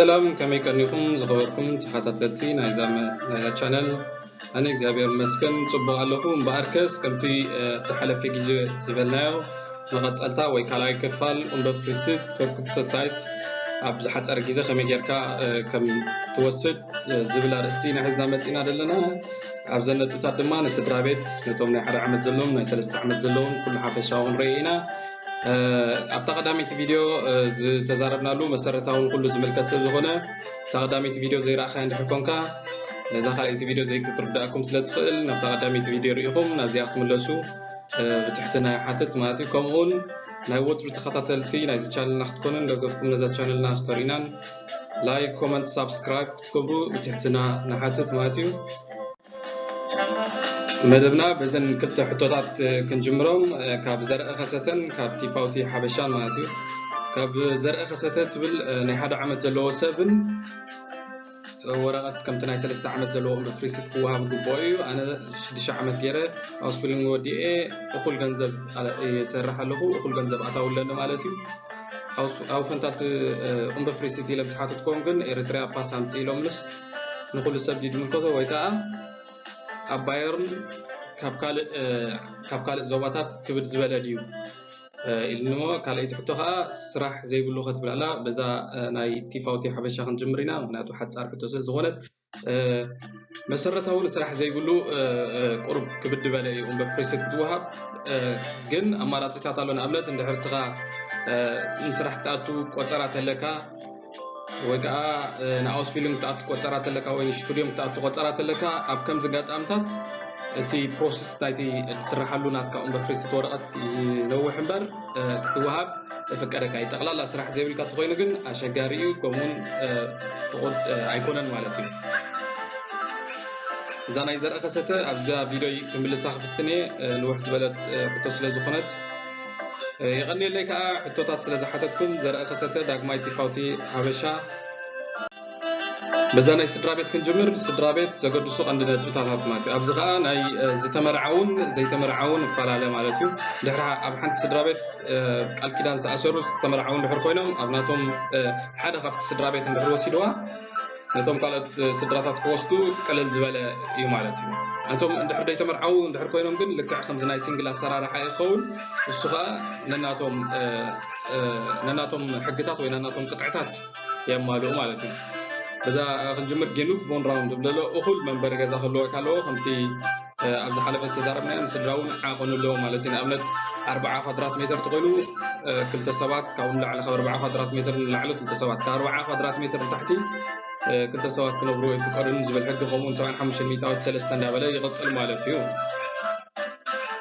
ሰላም፣ ከመይ ቀኒኹም ዝኸበርኩም ተኸታተልቲ ናይዛ መ-፣ ናይዛ ቻነል? ኣነ እግዚኣብሔር ይመስገን ጽቡቕ ኣለኹ። እምበኣርከስ ከምቲ፣ እ፣ ኣብቲ ዝሓለፈ ግዜ ዝበልናዮ መቐጸልታ ወይ ካልኣይ ክፋል እምበር ፍሪስት ቶርክት ሰሳይት ኣብ ዝሓጸረ ግዜ ከመይ ጌርካ፣ እ፣ ከም ትወስድ፣ እ፣ ዝብል ኣርእስቲ ኢና ሒዝና መጺና ዘለና። ኣብዘን ነጥብታት ድማ ንስድራ ቤት፣ ነቶም ናይ ሓደ ዓመት ዘለዎም፣ ናይ ሰለስተ ዓመት ዘለዎም፣ ኩሉ ሓፈሻዊ ክንርኢ ኢና። እ፣ ኣብታ ቀዳመይቲ ቪድዮ፣ እ፣ ዝተዛረብናሉ መሰረታውን ኩሉ ዝምልከት ስለ ዝኾነ፣ እታ ቀዳመይቲ ቪድዮ ዘይረኣኻያ እንድሕር ኮንካ፣ ነዛ ካልኣይቲ ቪድዮ ዘይክትርዳእኩም ስለ ትኽእል፣ ናብታ ቀዳመይቲ ቪድዮ ርኢኹም ናዚኣ ክትምለሱ፣ እ፣ ብትሕትና ይሓትት ማለት እዩ። ከምኡውን ናይ ወትሩ ተኸታተልቲ ናይዚ ቻነልና ክትኮኑን ደገፍኩም ነዛ ቻነልና ክተሪናን ላይክ፣ ኮመንት፣ ሳብስክራይብ ክትገብሩ ብትሕትና ንሓትት ማለት እዩ። መደብና በዘን ክልተ ሕቶታት ክንጅምሮም፣ ካብ ዘርአ ከሰተን ካብ ቲፋውቲ ሓበሻን ማለት እዩ። ካብ ዘርአ ከሰተ ትብል ናይ ሓደ ዓመት ዘለዎ ሰብን ወረቐት ከምቲ ናይ ሰለስተ ዓመት ዘለዎ እምበር ፍሪስት ክወሃብ ግብኦ እዩ። ኣነ ሽዱሽተ ዓመት ገይረ ኣውስቢልዲንግ ወዲኤ እኹል ገንዘብ ይሰርሕ ኣለኹ፣ እኹል ገንዘብ ኣታዊ ኣለኒ ማለት እዩ። ኣውስ-፣ ኣውፈንታት እምበር ፍሪስት ኢለ ምስ ሓተትክዎም ግን ኤርትርያ ፓስ ኣምፅእ ኢሎምንስ ንኹሉ ሰብ ድዩ ዝምልከቶ ወይ ከዓ ኣብ ባየርን ካብ ካልእ፣ እ፣ ካብ ካልእ ዞባታት ክብድ ዝበለ ድዩ፣ እ፣ ኢልንሞ ካልኣይቲ ሕቶ ከዓ ስራሕ ዘይብሉ ከትብል ኣላ። በዛ፣ እ፣ ናይ ቲፋውቲ ሓበሻ ክንጅምር ኢና፣ ምክንያቱ ሓፃር ሕቶ ስለ ዝኾነት። እ፣ መሰረታዊ ንስራሕ ዘይብሉ፣ እ፣ እ፣ ቁሩብ ክብድ ዝበለ እዩ እምበር ፍሪስት ክትወሃብ፣ እ፣ ግን ኣማራፂታት ኣሎ። ንኣብነት እንድሕር ስኻ፣ እ፣ ንስራሕ ክትኣቱ ቆፀራ ተለካ ወይ ከዓ፣ እ፣ ንኣውስቢልዲንግ ክትኣቱ ቆፀራ ተለካ ወይ ንስቱድዮም ክትኣቱ ቆፀራ ተለካ፣ ኣብ ከምዚ ኣጋጣምታት እቲ ፕሮሰስ ናይቲ ትስርሓሉ ናትካ እምበር ፍሪስት ወረቐት ይነውሕ እምበር፣ እ፣ ክትወሃብ ይፍቀደካ እዩ። ጠቕላላ ስራሕ ዘይብልካ እንተኾይኑ ግን ኣሸጋሪ እዩ። ከምኡውን፣ እ፣ ጥቑድ፣ እ፣ ኣይኮነን ማለት እዩ። እዛ ናይ ዘርአ ከሰተ ኣብዛ ቪድዮይ ክምልሳ ክፍትን እየ፣ እ፣ ንውሕ ዝበለት፣ እ፣ ሕቶ ስለ ዝኾነት፣ እ፣ የቐንየለይ ከዓ ሕቶታት ስለ ዝሓተትኩም። ዘርአ ከሰተ ዳግማይ ቲፋውቲ ሓበሻ። በዛ ናይ ስድራ ቤት ክንጅምር፣ ስድራ ቤት ዘገድሱ ቀንዲ ነጥብታት ማለት እዩ። ኣብዚ ከዓ ናይ፣ እ፣ ዝተመርዓውን ዘይተመርዓውን ይፈላለ ማለት እዩ። ድሕሪ ኣብ ሓንቲ ስድራ ቤት፣ እ፣ ቃል ኪዳን ዝተኣሰሩ ዝተመርዓው እንድሕር ኮይኖም፣ ኣብ ናቶም፣ እ፣ ሓደ ካብቲ ስድራ ቤት እንድሕር ወሲድዋ፣ ነቶም ካልኦት ስድራታት ክወስዱ ቅልል ዝበለ እዩ ማለት እዩ። ነቶም እንድሕር ዘይተመርዓው እንድሕር ኮይኖም ግን ልክዕ ከምዚ ናይ ሲንግል ኣሰራርሓ ይኸውን። እሱ ከዓ ነናቶም፣ እ፣ እ፣ ነናቶም ሕግታት ወይ ነናቶም ቅጥዕታት የማልኡ ማለት እዩ። በዛ ክንጅምር ጌኑግ ቮን ራውንድ ዝብለሎ እኹል መንበሪ ገዛ ክህልወካ ኣለዎ። ከምቲ፣ እ፣ ኣብ ዝሓለፈ ዝተዛረብናዮ ንስድራ እውን ዓቐኑ ኣለዎ ማለት እዩ። ንኣብነት ኣርብዓ ኳድራት ሜትር ተኾይኑ፣ እ፣ ክልተ ሰባት፣ ካብኡ ንላዕሊ ካብ ኣርብዓ ኳድራት ሜትር ንላዕሊ ክልተ ሰባት፣ ካብ ኣርብዓ ኳድራት ሜትር ንታሕቲ፣ እ፣ ክልተ ሰባት ክነብሩ ኣይፍቀዱን ዝብል ሕጊ፣ ከምኡውን ሰብዓን ሓሙሽተን ሚእታዊት ሰለስተ እንዳበለ ይቕጽል ማለት እዩ።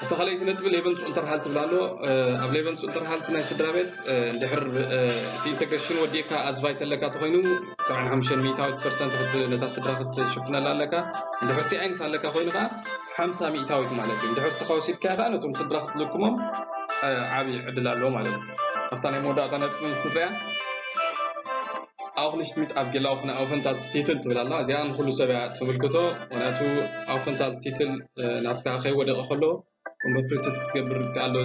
እታ ካልኣይቲ ነጥቢ ሌቨንስ ኡንተርሃል ትብል ኣሎ። እ፣ ኣብ ሌቨንስ ኡንተርሃል ናይ ስድራ ቤት፣ እ፣ እንድሕር፣ እ፣ እቲ ኢንተግሬሽን ወዲእካ ኣዝቫይ ተለካ ተኾይኑ ሰብዓን ሓሙሽተን ሚእታዊት ፐርሰንት ክት-፣ ነታ ስድራ ክትሽፍነላ ኣለካ። እንድሕር ሲ ኣይንስ ኣለካ ኮይኑ ከዓ ሓምሳ ሚእታዊት ማለት እዩ። እንድሕር ስኻ ወሲድካ ኢኻ ነቶም ስድራ ክትልክሞም፣ እ፣ ዓብዪ ዕድል ኣለዎ ማለት እዩ። ኣብታ ናይ መወዳእታ ነጥቢ ምስ ንሪኣ ኣውክሊሽት ሚት ኣብ ጌላው ክነ ኣውፈንታት ቲትል ትብል ኣላ። እዚኣ ንኩሉ ሰብ እያ ትምልክቶ። ምክንያቱ ኣውፈንታት ቲትል፣ እ፣ ናትካ ከይወደቐ ከሎ እምበር ፍሪስት ክትገብር ይከኣል ዶ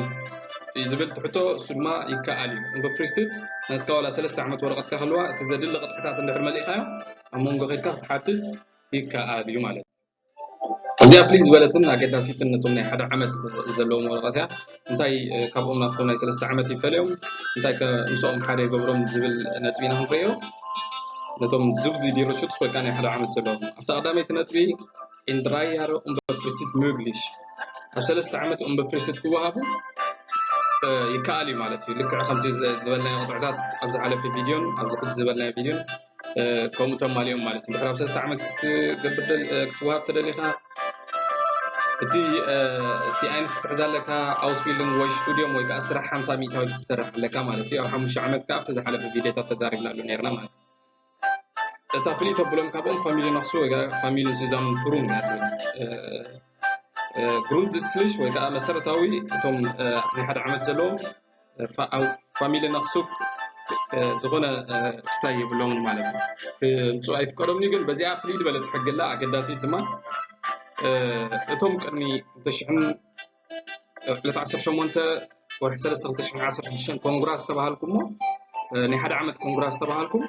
እዩ ዝብል ትሕቶ፣ እሱ ድማ ይከኣል እዩ። እምበር ፍሪስት ናትካ ዋላ ሰለስተ ዓመት ወረቐትካ ከልዋ፣ እቲ ዘድሊ ቅጥዕታት እንድሕር መሊእካዮ ኣብ መንጎ ከድካ ክትሓትት ይከኣል እዩ ማለት እዩ። እዚኣ ፍልይ ዝበለትን ኣገዳሲትን ነቶም ናይ ሓደ ዓመት ዘለዎም ወረቐት እያ። እንታይ፣ እ፣ ካብኦም ናብቶም ናይ ሰለስተ ዓመት ይፈልዮም፣ እንታይ ከ ምስኦም ሓደ ይገብሮም ዝብል ነጥቢ ኢና ክንርእዮ። ነቶም ዙብዚ ዲሮ ሹትስ ወይ ከዓ ናይ ሓደ ዓመት ዘለዎም። ኣብታ ቀዳመይቲ ነጥቢ ኢንድራያሮ እምበር ፍሪስት ምብሊሽ። ኣብ ሰለስተ ዓመት እምበር ፍሪስት ክወሃቡ፣ እ፣ ይከኣል እዩ ማለት እዩ። ልክዕ ከምቲ ዘ-፣ ዝበልናዮ ቅጥዕታት ኣብ ዝሓለፈ ቪድዮን ኣብዚ ሕጂ ዝበልናዮ ቪድዮን፣ እ፣ ከምኡ ተማልዮም ማለት እዩ። ድሕሪ ኣብ ሰለስተ ዓመት ክትገብር ደል-፣ እ፣ ክትወሃብ ተደሊኻ፣ እቲ፣ እ፣ ሲ ኣይንስ ክትሕዝ ኣለካ፣ ኣውስቢልዲንግ ወይ ስቱድዮም ወይ ከዓ ስራሕ ሓምሳ ሚእታዊት ክትሰርሕ ኣለካ ማለት እዩ። ኣብ ሓሙሽተ ዓመት ከዓ ኣብቲ ዝሓለፈ ቪድዮታት ተዛሪብናሉ ነይርና ማለት እዩ። እታ ፍልይ ተብሎም ካብኦም ፋሚሊ ናክሱ ወይ ከዓ ፋሚሊ ዙዛምን ፍሩን እያ ትብል። እ፣ እ፣ ግሩንድስሊሽ ወይ ከዓ መሰረታዊ እቶም፣ እ፣ ናይ ሓደ ዓመት ዘለዎም፣ እ፣ ፋ-፣ ኣብ ፋሚሊ ናክሱ፣ እ፣ ዝኾነ፣ እ፣ ክስታይ የብሎምን ማለት እዩ። ክምፅኡ ኣይፍቀዶምን እዩ፣ ግን በዚኣ ፍልይ ዝበለት ሕጊ ኣላ፣ ኣገዳሲት ድማ፣ እ፣ እቶም ቅድሚ ክልተ ሽሕን ዕለት ዓሰርተ ሸሞንተ ወርሒ ሰለስተ ክልተ ሽሕን ዓሰርተ ሽዱሽተን ኮንግራ ዝተባሃልኩሞ፣ እ፣ ናይ ሓደ ዓመት ኮንግራ ዝተባሃልኩም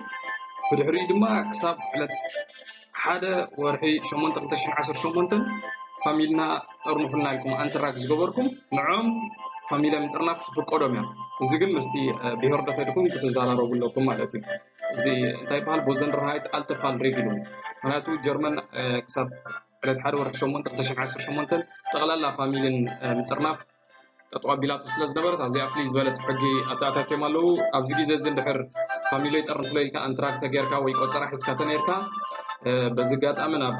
ብድሕሪኡ ድማ ክሳብ ዕለት ሓደ ወርሒ ሸሞንተ ክልተ ሽሕን ዓሰርተ ሸሞንተን ፋሚልና ጠርንፉልና ኢልኩም ኣንትራክ ዝገበርኩም ንዖም ፋሚልያ ምጥርናፍ ዝፍቀዶም እዮም። እዚ ግን ምስቲ ብሄር ዶ ከድኩም ክትዘራረቡ ኣለኩም ማለት እዩ። እዚ እንታይ ይበሃል? ቦዘን ርሃይት ኣልተፋል ሬጊሉ። ምክንያቱ ጀርመን ክሳብ ዕለት ሓደ ወርሒ ሸሞንተ ክልተ ሽሕን ዓሰርተ ሸሞንተን ጠቕላላ ፋሚልን ምጥርናፍ ጠጠው ኣቢላቶ ስለ ዝነበረት ኣብዚኣ ፍልይ ዝበለት ሕጊ ኣተኣታትዮም ኣለዉ። ኣብዚ ግዜ እዚ እንድሕር ፋሚሊ ይጠርንፍሎ ኢልካ ኣንትራክተ ጌርካ ወይ ቆፀራ ሒዝካ ተነይርካ በዚ ኣጋጣሚ ናብ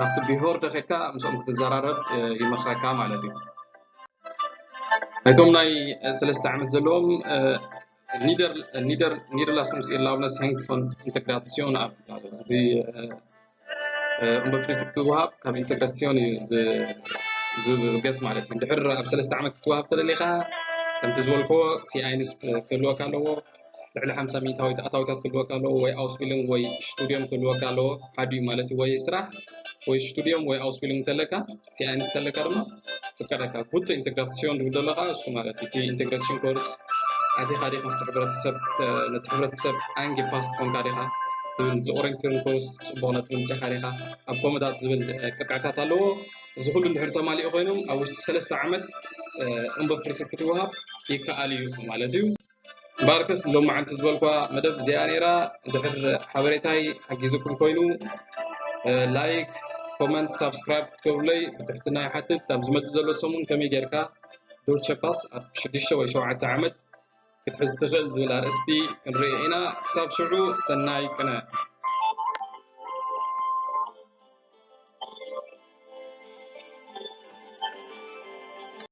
ናብቲ ብሄር ዶ ከድካ ምስኦም ክትዘራረብ ይመኽረካ ማለት እዩ። ናይቶም ናይ ሰለስተ ዓመት ዘለዎም ኒደርላስምስ ኢላብነስ ሄንግ ፎን ኢንተግራሲዮን ኣብ እዚ እምበፍሪስ ክትወሃብ ካብ ኢንተግራሲዮን እዩ ዝብገስ ማለት እዩ። ድሕር ኣብ ሰለስተ ዓመት ክትወሃብ ተደሊኻ ከምቲ ዝበልኮ ሲኣይንስ ክህልወካ ኣለዎ። ልዕሊ ሓምሳ ሚእታዊት ኣታዊታት ክህልወካ ኣለዎ ወይ ኣውስቢልንግ ወይ ስቱዲዮም ክህልወካ ኣለዎ። ሓዲ ማለት እዩ ወይ ስራሕ ወይ ስቱዲዮም ወይ ኣውስቢልንግ ተለካ ሲኣይንስ ተለካ ድማ ፍቀደካ ጉተ ኢንተግራሲዮን ዝብል ዘለካ እሱ ማለት እቲ ኢንተግራሲዮን ኮርስ ኣቲኻ ዲኻ ኣብቲ ሕብረተሰብ ነቲ ሕብረተሰብ ኣንጊ ፓስ ኮንካ ዲኻ ዝብል ዝኦሬንቲርን ኮርስ ፅቡቕ ነጥቢ ምፅኻ ዲኻ ኣብ ኮመታት ዝብል ቅጥዕታት ኣለዎ። እዚ ኩሉ እንድሕር ተማሊኡ ኮይኖም ኣብ ውሽጢ ሰለስተ ዓመት እምበር ፍሪሰት ክትወሃብ ይከኣል እዩ ማለት እዩ። ባርከስ ሎማዓንቲ ዝበልኳ መደብ እዚኣ ነይራ። እንድሕር ሓበሬታይ ሓጊዝኩም ኮይኑ ላይክ፣ ኮመንት፣ ሳብስክራይብ ክትገብሩለይ ብትሕትና ይሓትት። ኣብ ዝመፅእ ዘሎ ሰሙን ከመይ ጌርካ ዶቸ ፓስ ኣብ ሽዱሽተ ወይ ሸውዓተ ዓመት ክትሕዝ ትኽእል ዝብል ኣርእስቲ ክንርኢ ኢና። ክሳብ ሽዑ ሰናይ ቅነ።